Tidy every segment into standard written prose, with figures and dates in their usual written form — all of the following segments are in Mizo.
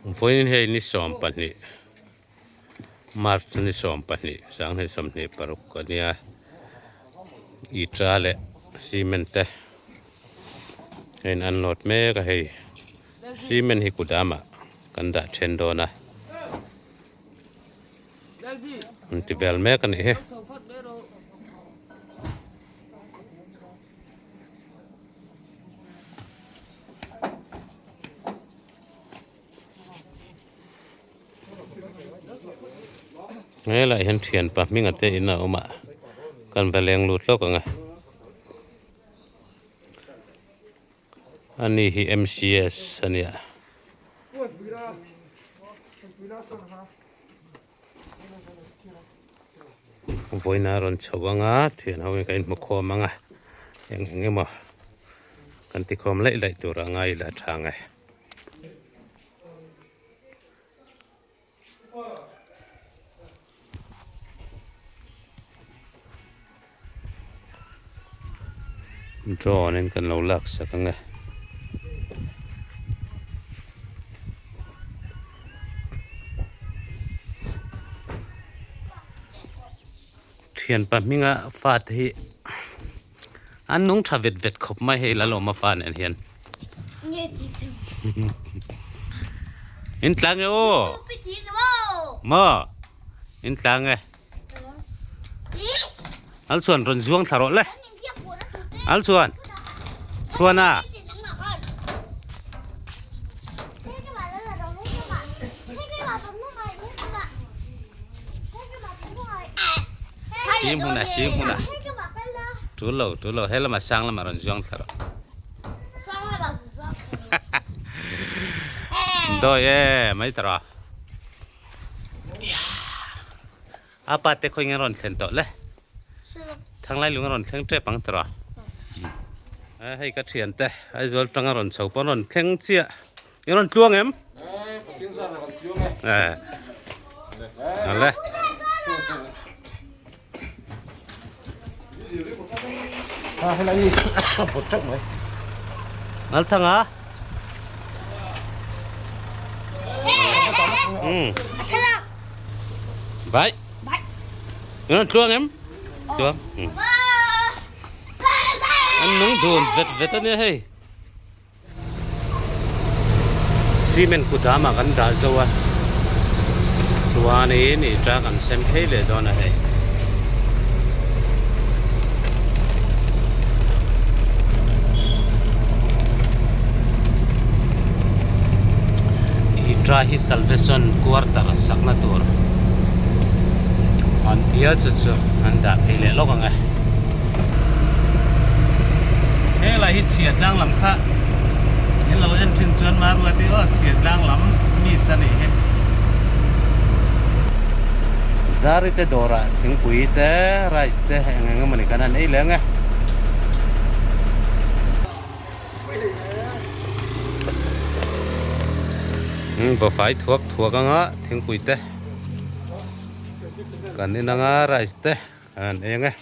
Vawiin hei ni 12 March ni 12 2026 a nia ita leh cement te a in unload mek a hei cement hi kudam ah kan dah then dawn a an ti vel mek a nih hi. Helaiah hian thianpa hminga te in a awm a kan va leng lut lawk ang a ani hi M_C_S a nia. Vawiin a rawn chho ang a thian ho in kan inhmu khawm ang a eng eng emaw. Kan ti khawm laih laih tur a ngai la tha nge. Drone in kan lo lak sak ang e. Thianpa hminga fate hi. An nung tha vet vet khawp mai hei Lalawma fa nen hian. In tlang e aw. Maw in tlang e. Al chuan rawn zuang thla rawh le. Al chuan chuan a. Chi hmunah chi hmunah tul lo tul lo he lamah sang lamah rawn zuang thla rawh dawi e mai ta rawh a pa te khawi nge rawn thlen tawh le thanglai lung a rawn thleng tep ang ta rawh hei ka thian te Aizawl tanga rawn chho pawh an rawn thleng chiah. I rawn tluang em? Eh. Ale. Al thanga. Ừ. Bye. I rawn tluang em? Tluang. Ừ. An nung dun vet vet ania hei. Cement kut ah kan dah zo a chuanin ih truck an sem phei leh dawn a hei. Ih truck hi salvation quarter sakna tur an tia chu chu an dah phei leh lawk ang e. Helai hi chhia tlang lam kha in lo en thin chuan Maruati aw chhia tlang lam miss a nih hi. Zari te dawrah thingpui te rice te eng eng emawni kan han ei leh ang e. Vafai thuak thuak anga thingpui te kan en anga rice te kan han ei ang e.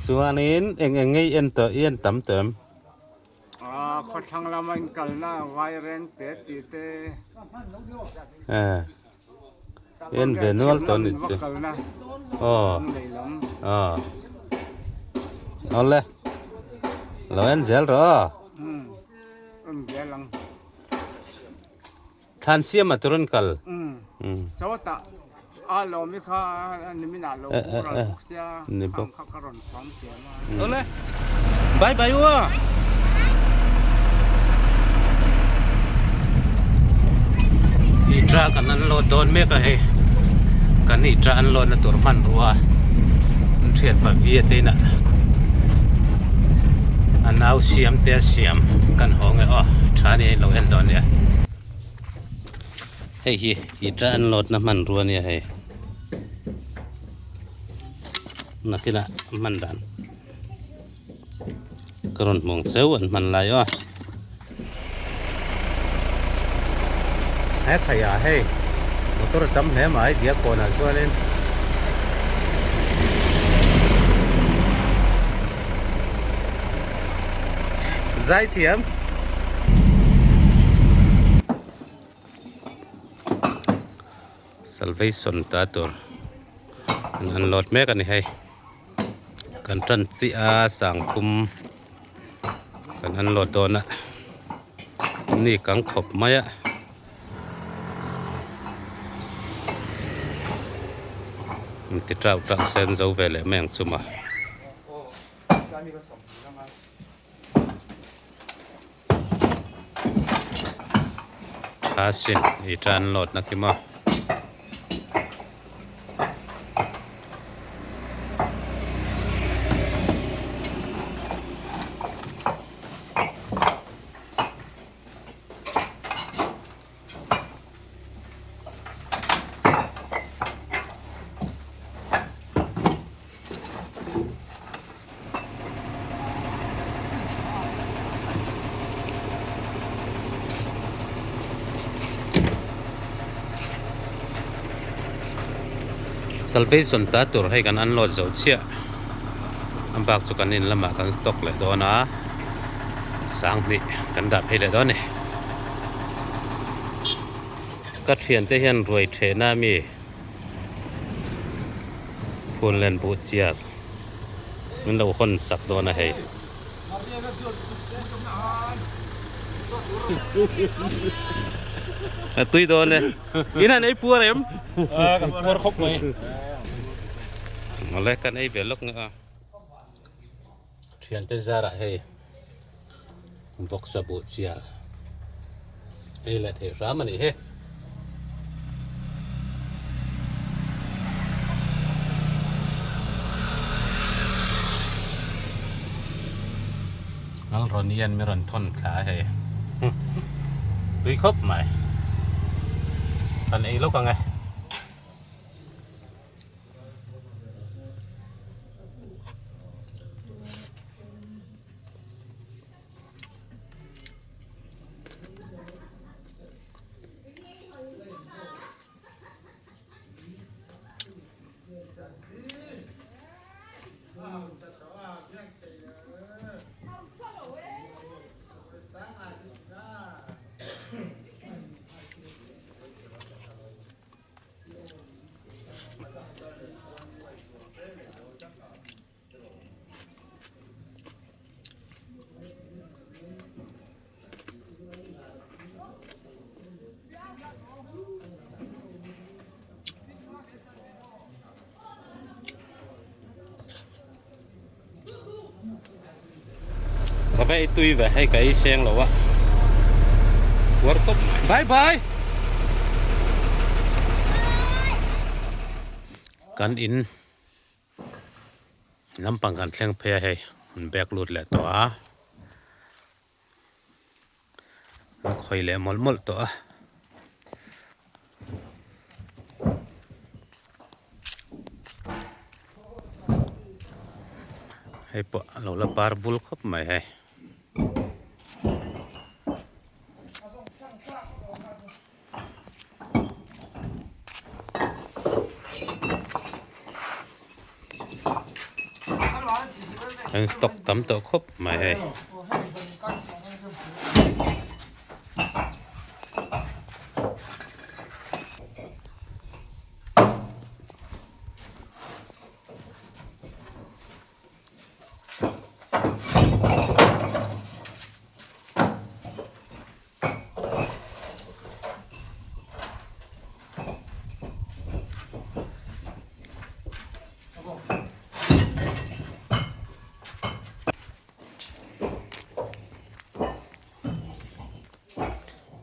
Chuanin eng eng ngei en tawh i en tam tawh em? Aaa khawthlang lama in kalna vaireng te tih te. Eh en ve nual tawh ni chu. Aw aw awle lo en zel rawh aw. Umm en zel ang. Thlan siam a tur an kal. Umm sawtah a lawm i kha nimin ah lo boral bawk sia ang kha ka rawn pam thiam a. Awle bye bye u a. I truck an unload dawn mek a hei kan i truck unload na tur hmanrua an thian pa vi a te inah a nau siam te a siam kan haw nge aw tha ni a in lo en dawn nia. Hei hi ita an load na hmanrua ania hei nakinah hman dan ka rawn hmuang cheu an hman lai aw he khai ah hei motor a tam hle mai diakkawnah chuanin zaithiam. Salvation ta tur an unload mek a ni hei kan tan chiah a sangkhum kan unload dawn a ni kang khawp mai a. Ti tau tau sen zo ve leh mai ang chu maw. Tha sin i tan lawt na khi maw. Salvation ta tur hei kan unload zo chiah a bak chu kan in lamah kan stock leh dawn a sanghnih kan dah phei leh dawn a ni ka thiante hian ruai thehna ami Phun len buh chiar min lo hawn sak dawn a hei. A tui dawn e. In han ei puar em? Kan puar khawp mai. Awle kan ei ve lawk nge a. Thiante zarah hei vawksa buh chiar ei leh theih hram a nih hi. Lalrawnian mi rawn thawn thla a hei tui khawp mai kan ei lawk ang e. Ka va ei tui ve hei ka ei seng lo a puar khawp mai bye bye kan in lampang kan thleng phei a hei an bag lut leh tawh a a khawi leh mawlh mawlh tawh a. Hei pawh a lo la par bul khawp mai hei. An stock tam tawh khawp mai hei.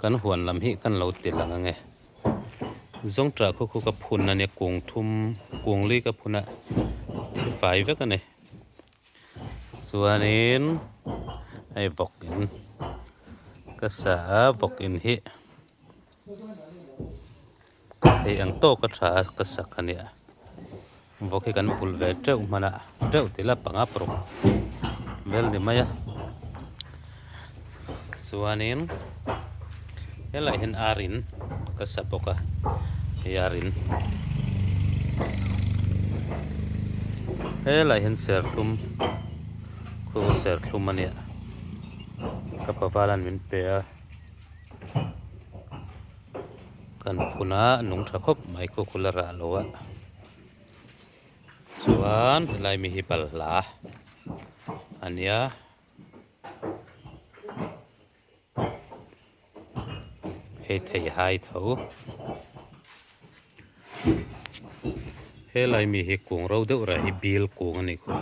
Kan huan lam hi kan lo ti lang ang e zawngṭah khaw khu ka phun a nia kung thum kung li ka phun a thi fai vek a ni chuanin hei vawk in ka sa a vawk in hi ka thei ang tawk a tha a ka sak a nia vawk hi kan vulh ve teuh hman a teuh ti la panga paruk vel ni mai a chuanin helaiah hian ar in ka sa bawk a hei ar in helaiah hian serthlum khu serthlum a nia ka paval an min pe a. Kan phun a nung tha khawp mai khu khu la rah lo a chuan helai mi hi balhla a nia. Hei thei hai tho helai mi hi kung ro deuh reh hi bil kung a nih khu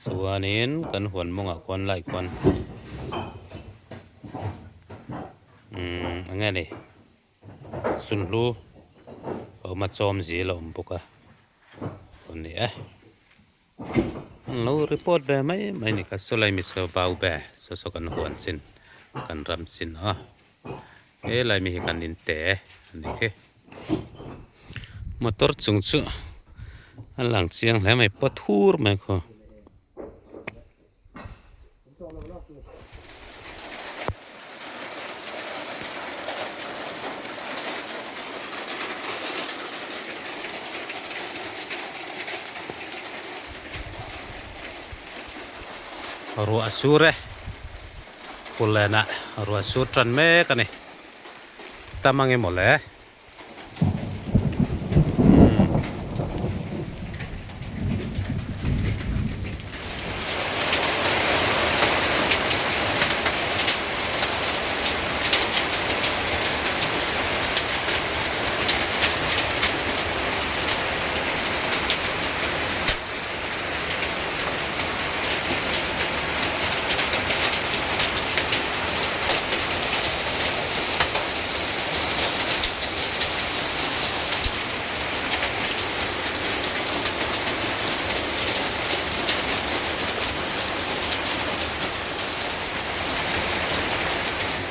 chuanin kan huan mawngah khuan lai khuan umm eng nge ni sunhlu a awm a chawm zel a awm bawk a. a ni e an lo report ve mai mai ni kha sawlai mi saw vau ve saw saw kan huan chin kan ram chin a helai mi hi kan in te a ni khi motor chung chu a lang chiang hle mai paw thur mai khaw. Ruah a sur e Kullenah ruah sur tan mek a ni tam ang emaw le.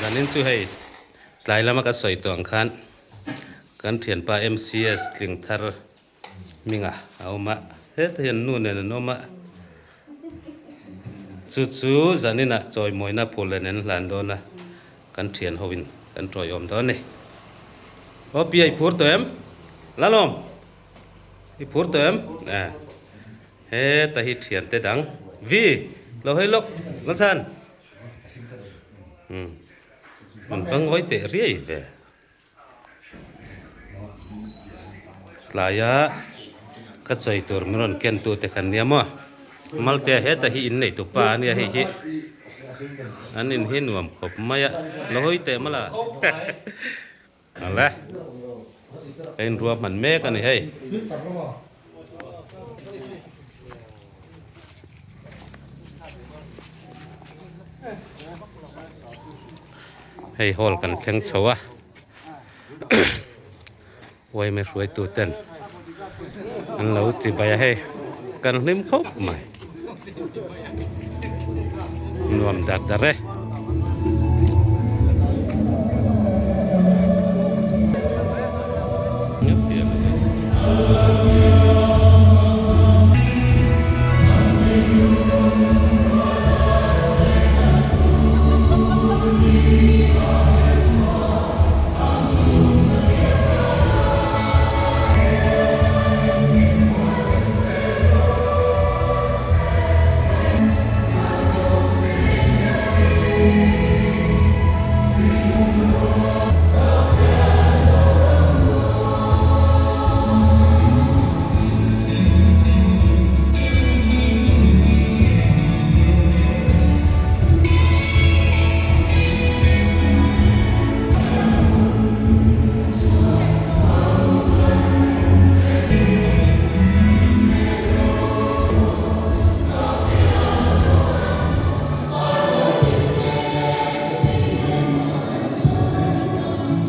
Zanin chu hei tlai lama ka sawi tawh ang khan kan thianpa MCS tling thar Hminga a awm a, hetah hian nu nen an awm a, chu chu zaninah chawimawina phul nen an hlan dawn a, kan thian ho in kan tawiawm dawn a ni. Aw Pia i phur tawh em? Lalawm i phur tawh em? Eh hetah hi thiante dang Vi lo hei lawk Malsan umm an va ngawi teh riai ve. Tlaia ka chawi tur min rawn ken tu te khan nia maw Maltea heta hi in nei tu pa ania hei hi an in hi nuam khawp mai a la hawi teh mala ale a in rua hman mek a ni hei. Hei hall kan thleng chho a yma hruaitu ten an lo chi bai a hei kan hlim khawp mai nuam dar dar e.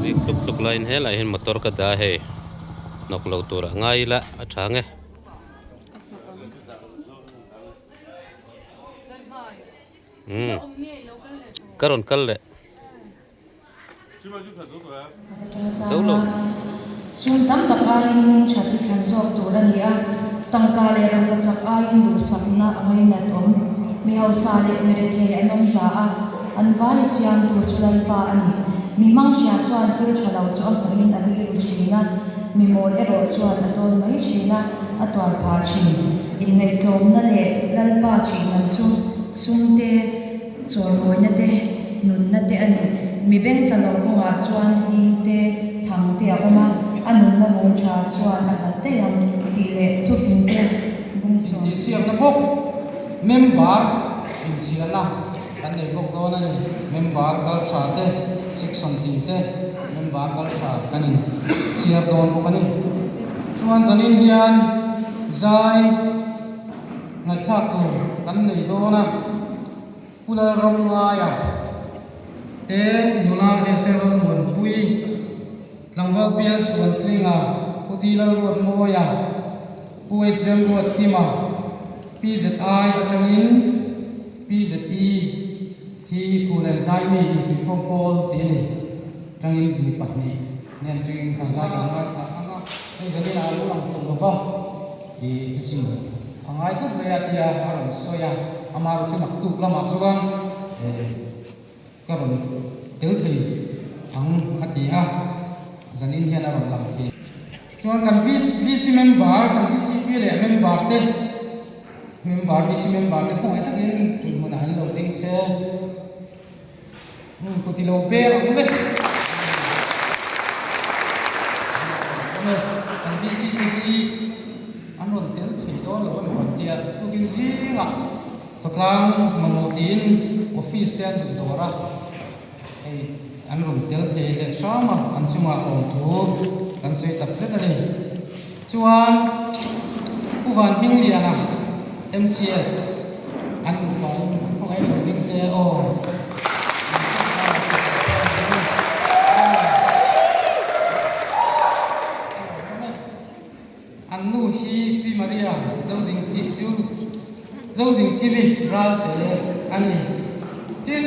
Rik tluk tluk laiin helaiah hian motor ka dah a hei hnawk lo turah ngai ila a tha ang e. Umm ka rawn kal leh. Zo lo. Sum tam tak aiin hming that hi thlan zawk tur a ni a, tangka leh rangka chak aiin duhsakna a ngainat awm. Mi hausa leh mi rethei an awm za a, an vai siam tur chu Lalpa a ni. Mi hmanghria chuan thil tha lo chu a hmuhin a rilru thin a, mi mawl erawh chuan a dawn mai thin a, a tuar phah thin. Inngaihtlawmna leh Lalpa thihna chu sum te, Chawlmawina te, nunna te a ni. Mi beng tla lo kawngah chuan hing te, thang te a awm a, a nunna mum tha chuan a hlat daih ang tih leh thufing te bung sawm. Intihsiakna bawk member inchhiarna kan nei bawk dawn a ni. Member kal tha te, section tin te member kal tha kan inchhiar dawn bawk a ni. Chuan zanin hian zai ngaihthlak tur kan nei dawn a. Pu Lalramngaia te nula Ese Lalmuanpui, Tlangval Pial Suantlinga, Pu Ti Lalruatmawia, Pu H Remruatkima, PZI atangin PZE hi Khulen Zaimi insuihkhawm pawl tih a ni. Tangin mi pahnih nen tangin kan zai kan ngaithla ang a, hei zanin ah a lo lang hlawm lo va. I zin a ngai vut mai a tia a rawn sawi a, amaherawhchu naktuk lamah chuan ka rawn tel thei ang a ti a, zanin hian a rawn lang thei. Chuan kan VC member, kan VCP leh member te, member VC member te khawngaih takin tul hmunah an lo ding se. Kut i lo peng ang vek. Kan VC te hi an rawn tel thei dawn lo a ni rawn tia. Tukin zingah khawtlang mamawh tiin office te an zuk dawr a, hei an rawn tel thei leh hram a, an chungah lawmthu kan sawi tak zet a ni. Chuan Pu Van Hmingliana, MCS, an nupain khawngaih lo ding che aw. An nu hi Pi Maria Zodingkimi Ralte a ni. Tin,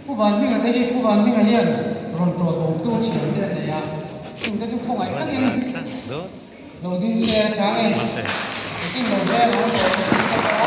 Pu Van Hminga te hi Pu Van Hminga hian rawn ṭawt awmtu thiam te an nei a, chungte chu khawngaih takin lo ding se a chang e. Engtin lo zel ang tawh ka ti a.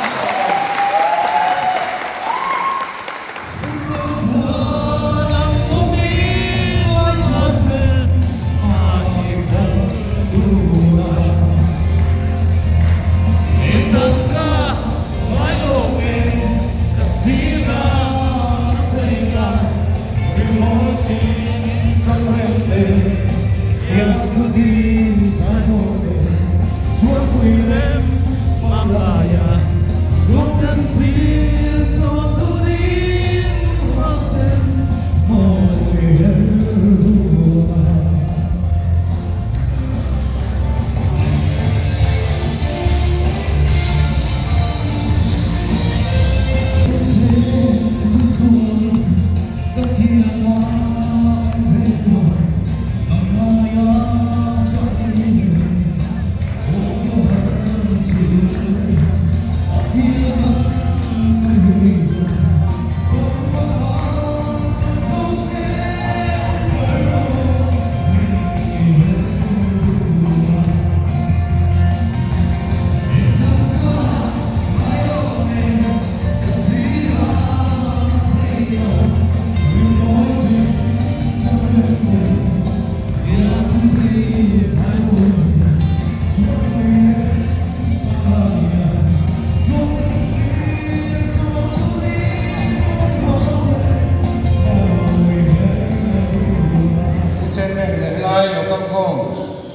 Pu Chairman leh helai local khawm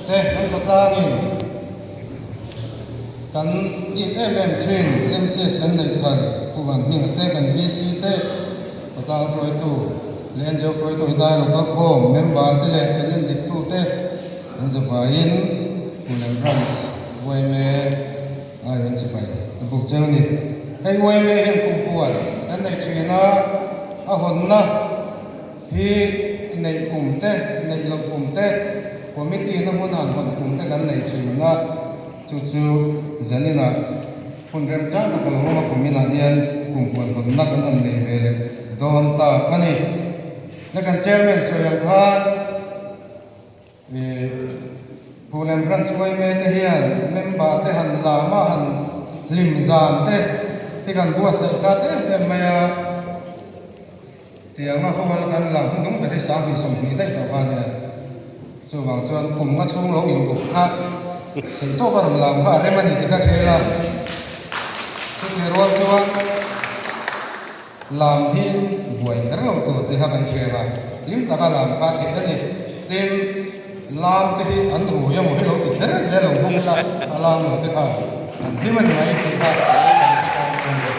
te kan khawtlangin Kan it em em thin MCS kan neih thar Pu Van Hminga te kan VC te Patlang hruaitu leh NGO hruaitu helai local khawm member te leh kan indiktu te an zavaiin Punan Branch yma ai an chibai a buk cheu a ni. Hei yma hian kumpuan kan neih thin a, a hawnna hi neih kum te, neih loh kum te, committee na hmun an hawn kum te kan nei thin a, chu chu zaninah hun remchang tak a lo awm a, kum inah hian kum huan hawnna kan han nei ve leh dawn ta a ni. Le kan chairman sawi ang khan ih Phulen Branch yma te hian member te han lam a, han hlim zan te hi kan buatsaih khat em em mai a. Tianga hual kan lang hnung ber hi 2020 daih tawh kha a nia. Chuvang chuan kum nga chhung lo ingup kha theihtawp a rawn lam kha a rem a ni tih kha hria ila. Chuti rual chuan Lam hi buai kher lo tur tih kha kan hria a, hlim taka lam kha theih a ni. Tin, lam te hi an rui emaw hi lo ti kher zel lo bawk ila, a lam lo te kha an hlim a ni mai tih kha kan hre tan a ni.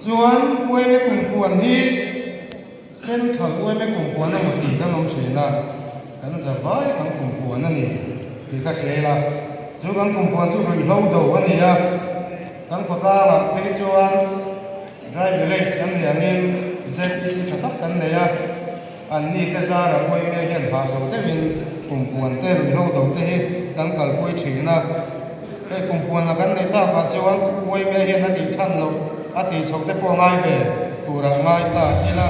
Chuan Uaime kumpuan hi Central Uaime kumpuan emaw tih kan awm thin a, kan za vai kan kumpuan a ni tih kha hria ila, chu kan kumpuan chu ruihhlo do a ni a, kan khawtlangah phei chuan Dry Village kan nih angin ZPC tha tak kan nei a, anni te zara Uaime hian hah lo deuhin kumpuan te ruihhlo do te hi kan kalpui thin a. Hei kumpuana kan neih takah chuan Uaime hian a tih than loh a tih chhoh te pawh a ngai ve turah ngai ta ila.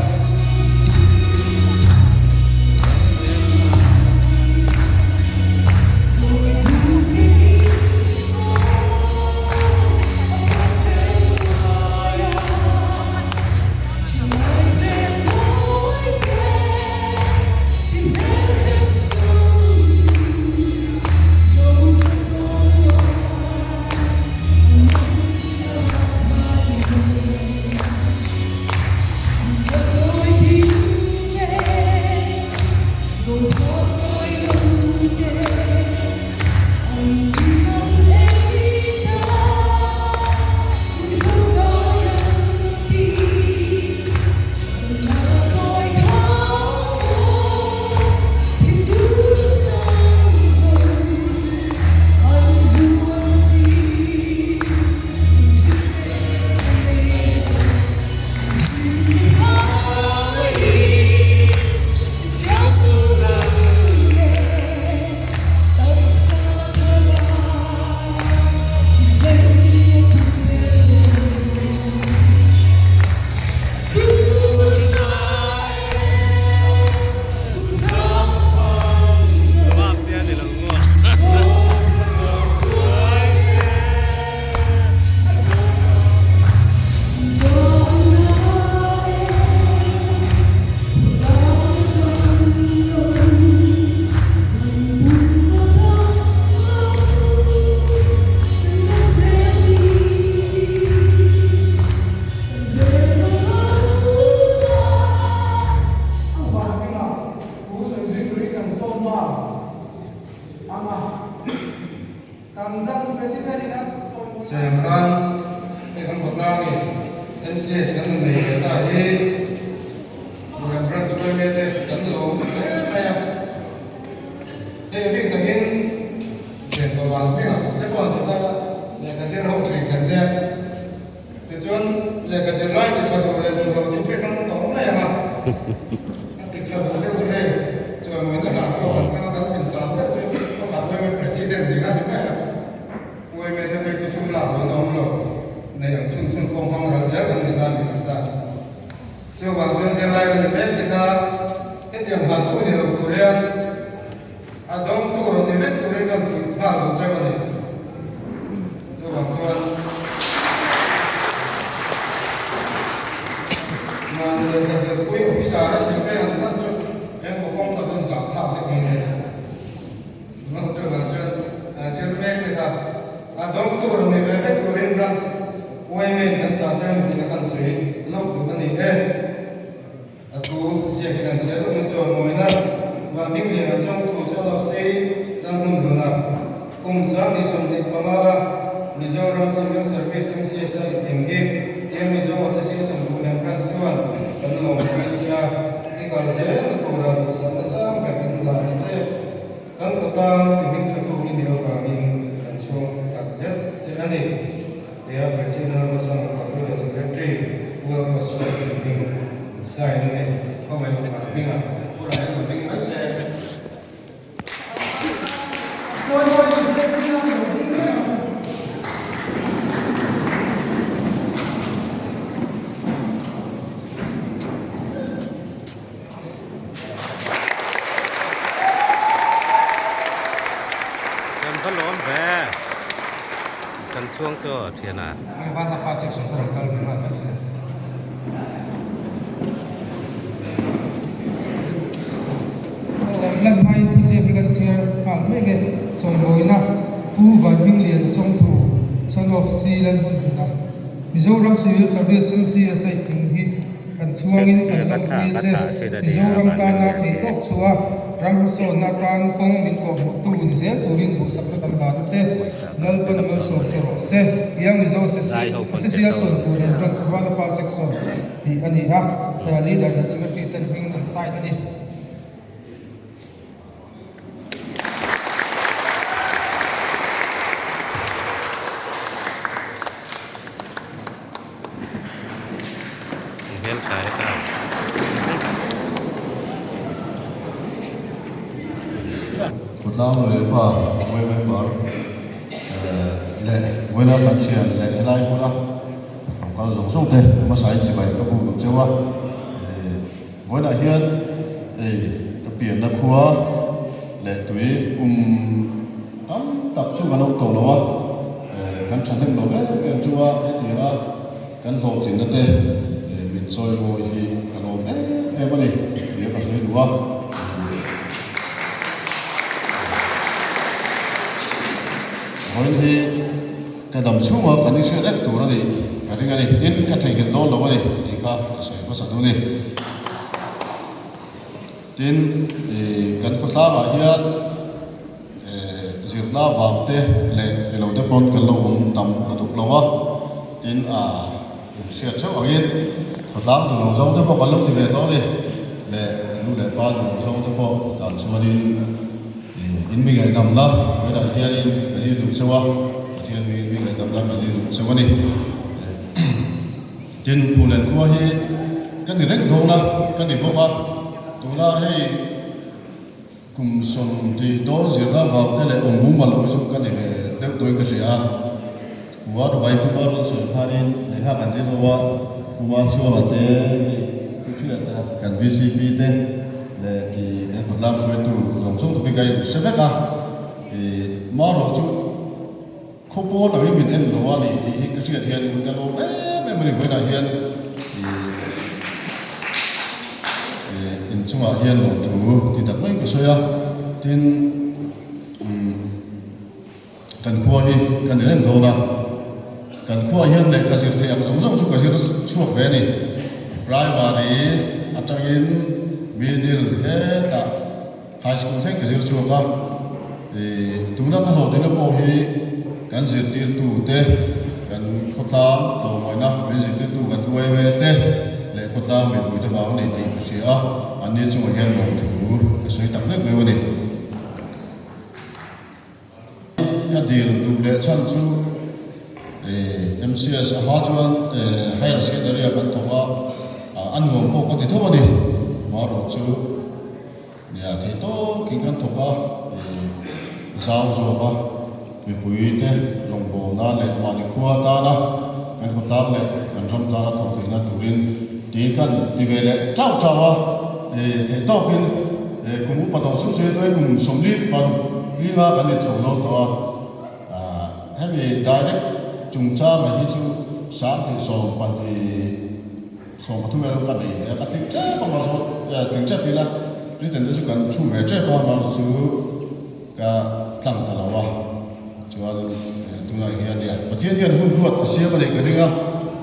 Cheng khan hei kan khawtlangin MCS kan rawn nei ve ta hi Buram Branch Uaime te kan lawm hle mai a. Hei a bik takin Thianthawh vang hmingah te pawh an ti ta a, lehkha zir ho thui kan nia. Tichuan lehkha zir lai ti tha duh leh duh loh chu hre hrang tawh mai ang a. A ti tha duh deuh chu hei chuan mawina hlah pawh kan tanga kan thin chang deuh chu pakhat Uaime President ni kha ti mai a. Uaime te phei chu sum lak duhna awm lo, nei ang chhun chhun pawh hmang ral zel kan ni ta ni kan ta. Chuvang chuan zirlai ka ni mek te kha hetiang hlan tu ni lo tur hian a dawng tur rawn ni vek turin kan fuih nghal duh cheu a ni. Chuvang chuan mahni lehkha zirpui officer a tling phei han hman chu engmaw kawng khat rawn zah thlak deuh mai nei. Chuvang chuan a zir mek te kha a dawng tur rawn ni ve vek turin branch Uaime in kan chah cheu ni tih a kan sawi lawk duh a ni e. A thu ziak hi kan chhiar duh na chuan mawina Vanhming lian a chuang thu chu a lo sei dan hmun hlun a. Kum 2025 a Mizoram Civil Service MCS a inthing hi TM Mizo Association Duhlian Branch chuan kan lawm pui che a, i kal zel na tura duhsakna sang ber kan la ni che. Kan khawtlang ti hming tha tu i nih avangin kan chhuak tak zet che a ni. Tia President Rosang Kapila Secretary Pu Ruatsuak hming sign a ni. Khawngaih Kumar hmingah Pu Rayan lo ding mai se. Kan va lawm ve. Kan chhuang chu a thian a. Lan hmain thuziak hi kan chhiar nghal mek e. Chawimawina Pu Vanhminglian Chawngthu, son of Si Lalhmunhmuna. Mizoram Civil Service, MCS, a i tling hi kan chhuangin kan lawmpui a che. Mizoram tana theihtawp chhuah ram hmasawnna atan kawng min kawhhmuhtu ni zel turin duhsakna kan hlan a che. Lalpan malsawm che rawh se. Young Mizo Association Pune Branch Vanapa Section tih a ni a, Leader leh Secretary ten hming an sign a ni. Khawtlang leh pa Way member leh Wela Pathian leh helai hmuna rawn kal zawng zawng te hmasa in chibai ka buk ang cheu a. Vawiinah hian hei ka pianna khua leh tui kum tam tak chu kan awm tawh lo a, kan thahnem lo em em chu a hetianga kan hlawhtlinna te min chawi mawi hi ka lawm em em a ni tih ka sawi duh a. Vawiin hi ka dam chhunga kan inhriat reng tur a ni ka ring a ni. Tin, ka theihnghilh dawn lo a ni tih kha ka sawi hmasa duh a ni. Tin, kan khawtlangah hian zirna vang te leh ti lo te pawn kan lo awm tam lutuk lo a. Tin, a inhriat theuh angin khawtlang duh lo zawng te pawh kan lo ti ve tawh a ni. Leh nu leh pa duh lo zawng te pawh dan chuanin. In mi ngaihdamna vawiinah hianin ka dil duh cheu a, Pathian mi mi ngaihdamna ka dil duh cheu a ni. Tin, Phulen khua hi ka ni reng dawn a, ka ni bawk a, tuna hei kum sawmtih dawn zirna vang te leh awm mumal loh hi chu ka ni ve deuh tawhin ka hria a. Kua Dubai khua rawn sawi khanin lehkha kan zir ho a, Kua chhuanga te tih hriat a, kan VCP te leh ih kan khawtlang hruaitu zawng zawng te pawh hi ka inhre vek a, ih marawh chu khaw pawn angin min en lo a ni tih hi ka hriat hian ka lawm em em a ni vawiinah hian ih ih inchungah hian lawmthu ti tak mai ka sawi a, tin umm. Kan khua hi ka ni reng dawn a, kan khuaah hian lehkha zir theih ang zawng zawng chu ka zir chhuak ve a ni. Primary atangin middle hetah high school thleng ka zir chhuak a, ih tuna ka hlawhtlinna pawh hi kan zirtirtu te, kan khawtlang tlawmngaihna min zirtirtu kan uaime te leh khawtlang mipui te vang a ni tih ka hria a, anni chungah hian lawmthu ka sawi tak vek mai a ni. Ka dil duh leh chhan chu MCS a hma chuan Higher Secondary ah kan thawk a, a nuam pawh ka ti tho a ni. Marawh chu nia thei tawkin kan thawk a, zau zawk a, mipui te rawngbawlna leh mahni khua tana kan khawtlang leh kan ram tana thawk theihna turin tiin kan ti ve leh tauh tauh a, thei tawkin. Kum upa tawh chu chu hei kum sawmli paruk linga kan in chho dawn tawh a, hemi direct chungchanga hi chu 20 12 13 emaw ka nei leh a, ka tling tep a mahse tling tep ila written te chu kan thu ve tep a mahse chu ka tlang ta lo a, chuan tunah hian nia Pathian hian hun ruat a siam a nih ka ring a,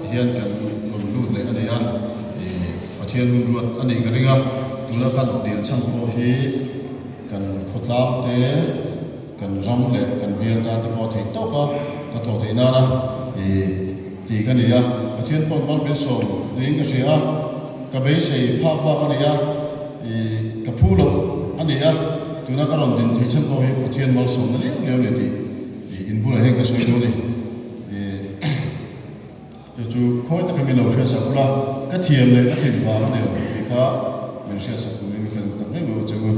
tihian kan rawn lut leh a ni a. Pathian hun ruat a nih ka ring a, tuna kan dil chhan pawh hi kan khawtlang te, kan ram leh kan bial tan te pawh a theih tawk a, ka thawh theih nana ih tih ka ni a, Pathian pawh mal min sawm niin ka hria a, ka beisei phak bak a ni a, ih ka phu loh a ni a, tuna ka rawn din theih chhan pawh hi Pathian malsawmna liau liau a ni tih ih inbulah hian ka sawi dawn a ni. Ih. Chu chu khawi takin min lo hriatsak ula, ka thiam leh ka thin vang a ni lo tih kha min hriatsak turin ka duh tak mai mai che u.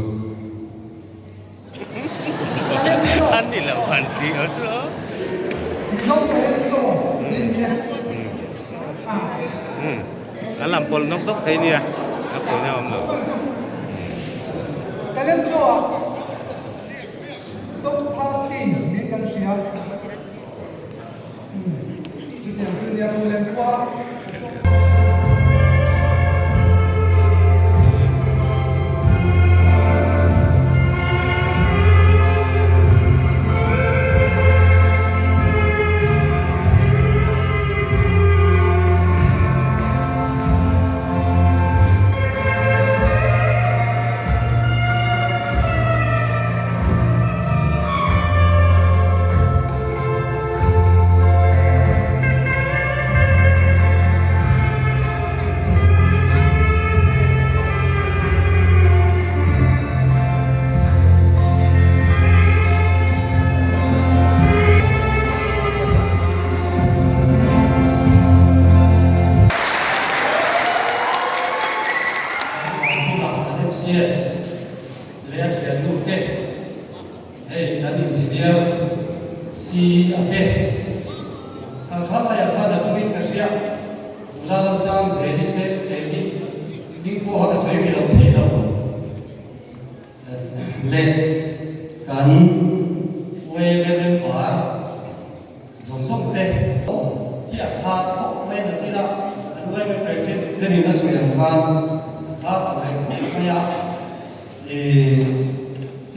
An ni lo han tih aw chu. Mizo talent show ni ni e. An lam pawlh nawk nawk thei nia, a pawina awm lo. Talent show ah top 30 niin kan hria. Chutiang chu nia Pu Lengkhua. pawha ka sawi rih lo thei lo leh kan YMA member zawng zawng te hi a khat khawp mai a ni chin a, kan YMA president berin a sawi ang khan a khat ang reng khawp mai a, ih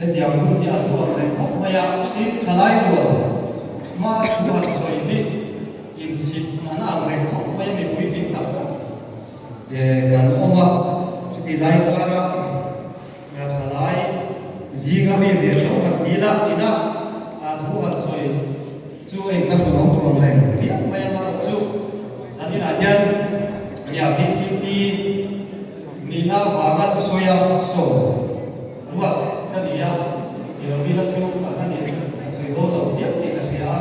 hetiang hun hi a hlu ang reng khawp mai a, tin thalai rual hma thu han sawi hi insit an ang reng khawp mai a mipui tling tak tak kan awm a, chuti lai kara thalai zinga mi ve tho kan dil a, ina thu han sawi chu a inthlahrun awm tur ang reng viau mai a, amaherawhchu zaninah hian nia VCP nihna vanga thusawi a sawm ruat ka ni a, i lo dil a chu a ni a sawi dawn lo chiang tih ka hria a.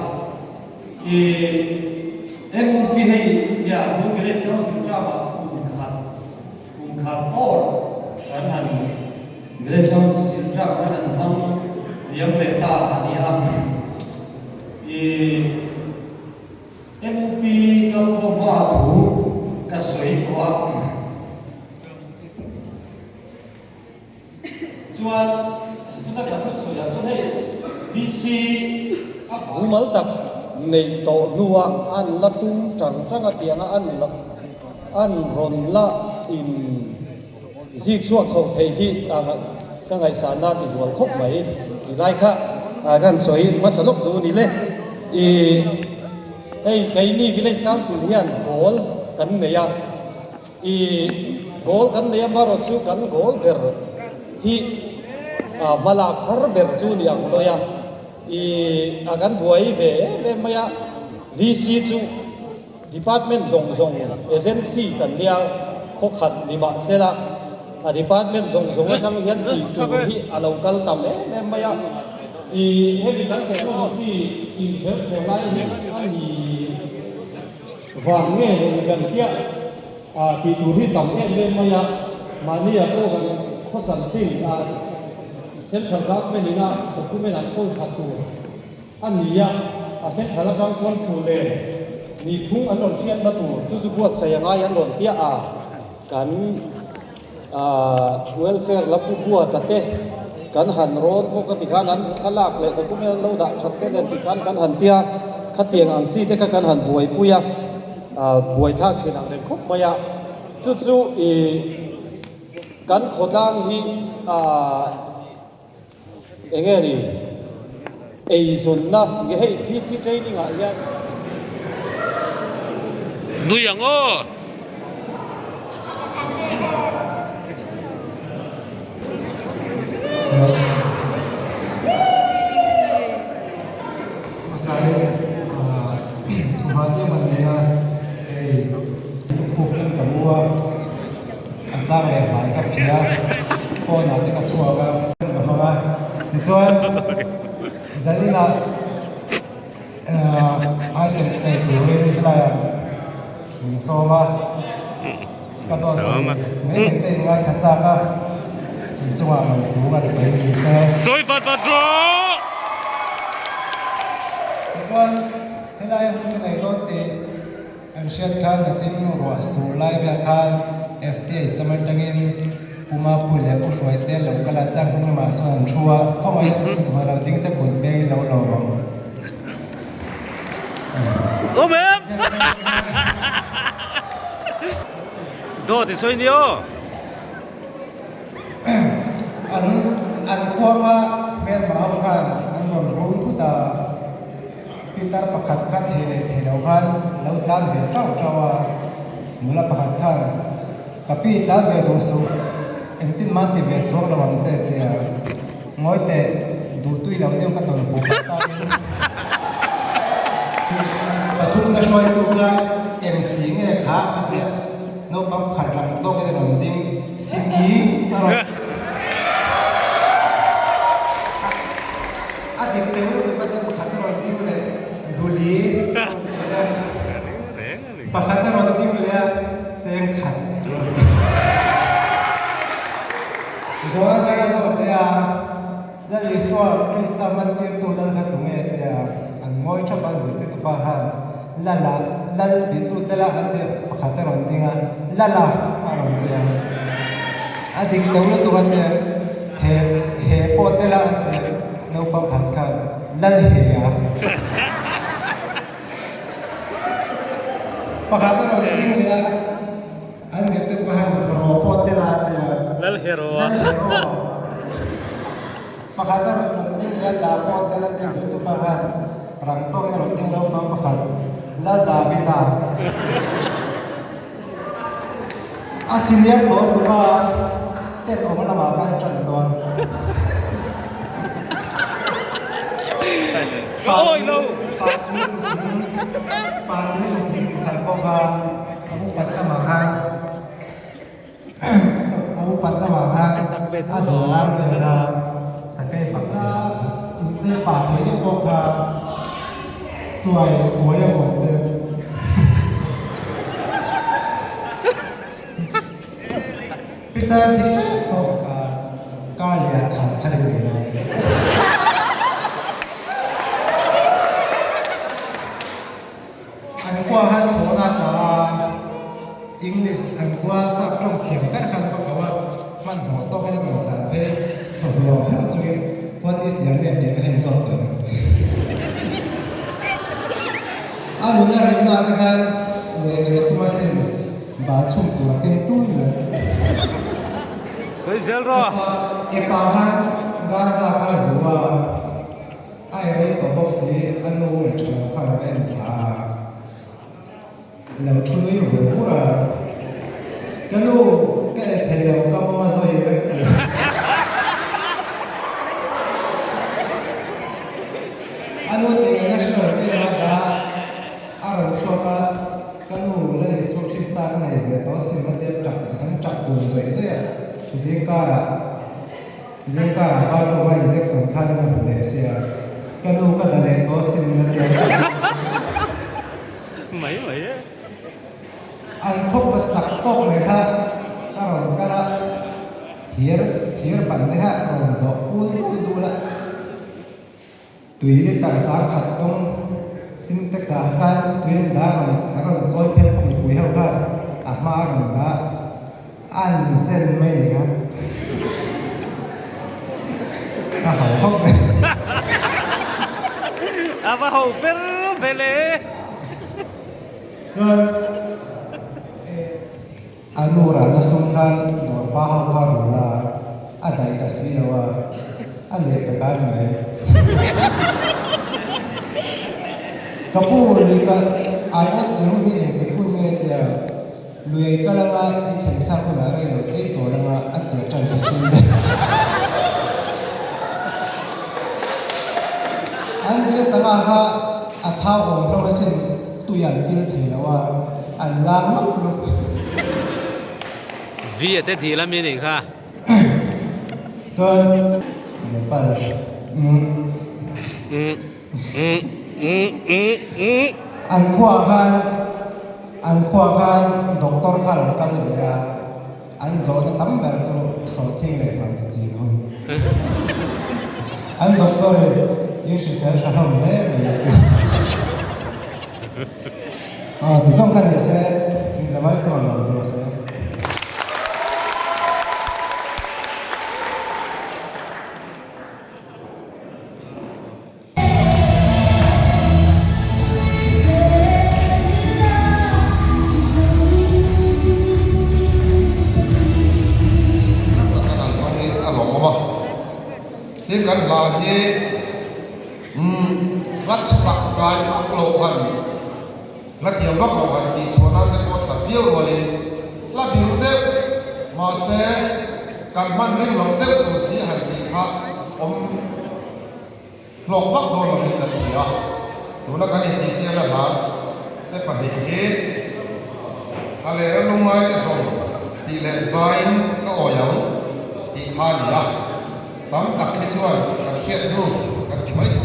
I MUP hei nia Blue Village Council term ah kum khat kum khat awr kan han Village Council term kan han hmang liam leh ta a ni a. I MUP kalkhawm hma thu ka sawi tawh a. Chuan chuta ka thu sawi ah chuan hei DC a Mumal tak neih tawh hnua an la tum tang tang a tianga an la an rawn la in zik chhuak chho thei hi ka ngaihsanna ti zual khawp mai ti lai kha kan sawi hmasa lawk duh a ni le. I hei keini village council hian goal kan nei a. I goal kan nei a marawh chu kan goal ber hi hmalak har ber chu ni ang lawi a, i a kan buai ve em em mai a, VC chu department zawng zawng agency kan nia khawkhat ni mah sela a department zawng zawng atang hian tih tur hi a lo kal tam em em mai a, i hemi kan technology inchher chhuah lai hi a ni. Vang nge leh kan piah ah tih tur hi tam em em mai a, mahni ah pawh kan khaw chanchin ah Central Government in a document an kawl that tur a ni a, a Central atang pawn thu leh nihphung an rawn hriatna tur chu chu buatsaih a ngai an rawn piah a, kan welfare lam u buata te kan han rawn bawk a tikhan an thlalak leh document an lo dah that te nen tikhan kan han tia khatiang ang chi te kha kan han buaipui a buaithlak thin ang reng khawp mai a chu chu ih kan khawtlang hi eng nge ni eizawnna nge hei VC training ah hian. Nui ang aw! Hmasai thuhma te man nei a hei lukhum hian ka mu a. A chang leh hmai ka phih a, phone ah te ka chhuak a, ka hmang a, tichuan zaninah item te nei turin helaiah min sawm a, ka dawt sawi mai mai te in ngaithla chak a, in chungah rawn thu kan sawi ni se. Sawi vat vat rawh! Tichuan helai hun ka nei dawn tih. An hriat khan nachin ruah sur lai vel khan FTA lam atangin Pu Mapui leh Pu Hruaite lo kal a, tlang hnung lamah sawn an thu a, khawngaih an thut hmuh lo ding se kut vengin lo lo rawh. Awm em? Dawt i sawi nia aw. An an khua kha hmelma ho khan an rawn run thut a. Pitar pakhat kha thei leh thei lo khan lo tlan ve tauh tauh a, nula pakhat khan, Ka pi tlan ve duh suh, engtin man ti ve chuang lo ang che tia ngawi teh duh tui lo deuh ka tawn fuh tak takin pathum na hruaitu kha eng si nge kha a tia naupang pakhat rang tawkin a rawn ding, Siki a rawn. A dik deuh lutuk a tia pakhat a rawn ding leh Duli a rawn ti leh a, pakhat a rawn ding leh a seng khat a rawn ti leh. Zawhna dang a zawt leh a, Lal Isua Krista mantirtu lal kha tunge tia an ngawi thap a, zirtirtu tupa khan Lala Lal tih chu tel a an ti a, pakhat a rawn ding a, Lala a rawn ti a. A dik lo lutuk a nia, he he pawh tel a nia naupang khat khan lal he a. Pakhat a rawn ding leh a, an zirtir pah hian ro pawh tel a tia. Lal hero a. Lal hero. Pakhat a rawn ding leh a, dah pawh tel a tia zirtir pah khan rang tawkin a rawn ding a naupang pakhat Lal Davida. A senior tawh tuk a, tet awm lamah kal tan dawn. Ka awi lo. Party lungding pakhat bawk a, a upat lamah khan a upat lamah khan a dawr vel a, sakei pakhat inchei pah thei deuh bawk kha tuai tuai a awm te. Peter thi teuh tawh ka kar leh ah chhas thar in nei lai. An khua khan thawhna tla a, English an khua sap tawng thiam ber khan ka ko a, hmanhmawh tawk in a rawn tlan phei thaw hluam hluam chungin what is your name tih ka hei zawk tawh. A nuna rimna te khan leh leh tum asin ban chhum tur a keng tul mai. Sawi zel rawh. Epa khan ganza kha a zu a, a ei rei tawh bawk si, a nu leh tha lo khan a va en thla a. Lo thu nui vur vur a, Ka nu, ka e thei lo, ka mawng a zawi vek tih. A nu tih ngaihna hre lo em a dah a rawn chhuak a, Ka nu, Lal Isua Krista ka nei ve tawh asin a tia tap an tap dun zawih zawih a, zingkarah zingkarah bathroom a injection khan a hmu leh sia, Ka nu ka da leh tawh asin a tia tap dun Mai mai e. An khawpa chak tawk mai kha a rawn kal a, thir thir ban te kha a rawn zawh kul dul dul a. Tui litre sang khat tawng Sintex ah khan tui an dah rawn a rawn chawi phek phawk mipui ho khan a hma a rawn dah a an zen mai ni kha a ho khawp mai. A va ho ber vel e. Chuan a nu ralna sum khan dawr pa ho kha rul a, a daih ta si lo a, a leh pe kai mai. Ka pu lui ka ai awt che hun hi engtik hun nge tia lui ei kal anga i thlen thlak hunah rei lo tlei tawl anga a chiah tan thei chin ve. An dil sangha kha a thau awm hlawm asin. Tui an pil thei lo a, an lang lup lup. V a te dil a mi nih kha. Chuan Nepal umm. An khuaah khan an khuaah khan doctor kha lo kal ve a, an zawhna tam ber chu sawhthing leh hmangte chin hun. An doctor in in hrisel tha hlawm hle mai a ti. Aw ti zawng kha ni se, in zamai chuan lo tur se. Kan an hmang hi a lawmawm a, tin kan hla hi umm hla sak ngai vak loh han hla thiam vak loh han tih chhuah nan te pawh a that viau rualin hla biru deuh mahse kan hman ring loh deuh tur si han tih kha awm Hlawk vak dawn lovin kan hria a, tuna kan intihsiamna hlan te pahnih hi Thalera lungngai te zawng tih leh zaiin ka awi ang tih kha a ni a, tam tak hi chuan kan hriat hnu kan ti mai thei.